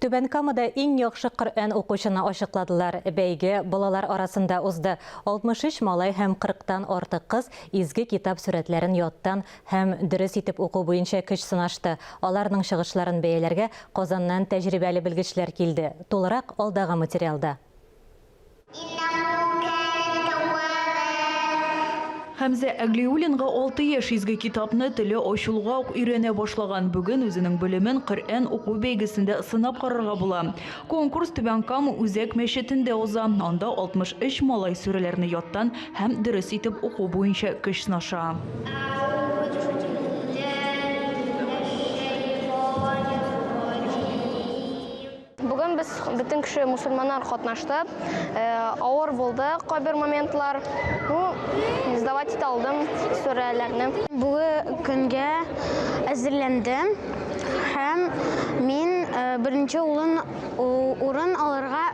Түбән Камада иң яхшы Коръән укучыны ачыкладылар. Бәйге балалар арасында узды. 63 малай һәм 40 тан артык кыз изге китап сүрәтләрен яттан һәм дөрес итеп уку буенча көч сынашты. Аларның чыгышларын бәяләргә Казаннан тәҗрибәле белгечләр килде. Тулырак алдагы материалда. Хәмзә Әглиуллинга 6 яшь изге китапны теле ачылуга ук өйрәнә башлаган. Бүген үзенең белемен Коръән уку бәйгесендә сынап карарга була. Конкурс Түбән Кама үзәк мәчетендә уза. Анда 63 малай сүрәләрне яттан һәм дөрес итеп уку буенча көч сынаша. Бүген без бөтен кеше мусульманнар катнашты. Э, авыр булды кайбер моментлар. Ну, сдавать итә алдым сүрәләрне. Бүге көнгә әзерләндем һәм мин э, беренче улын урын алырга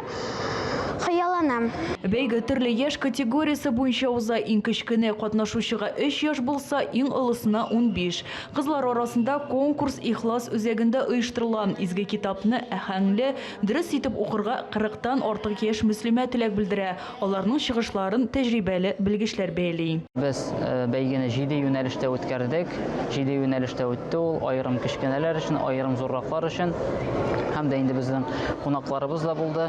хыялланам. Бәйге төрле яшь категориясе буенча уза. Иң кечкенә катнашучыга 3 яшь булса, иң олысына 15. Кызлар арасында конкурс Ихлас үзәгендә оештырыла. Изге китапны әһәңле, дөрес итеп укырга кырыктан артык яшь мөслимә теләк белдерә. Аларның чыгышларын тәҗрибәле белгечләр бәяли. Без бәйгене җиде юнәлештә үткәрдек. Җиде юнәлештә үтте ул, аерым кечкенәләр өчен, аерым зурраклар өчен. Һәм дә инде безнең кунакларыбыз да булды.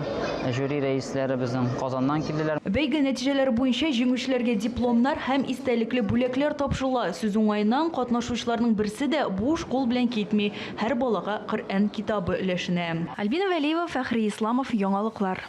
Жюри рәисләре безнең Казаннан килделәр. Бәйге нәтиҗәләре буенча җиңүчеләргә дипломнар һәм истәлекле бүләкләр тапшырыла. Сүз уңаеннан, катнашучыларның берсе дә буш кул белән китми, һәр балага Коръән китабы өләшенә. Альбина Вәлиева, Фәхри Исламов, Яңалыклар.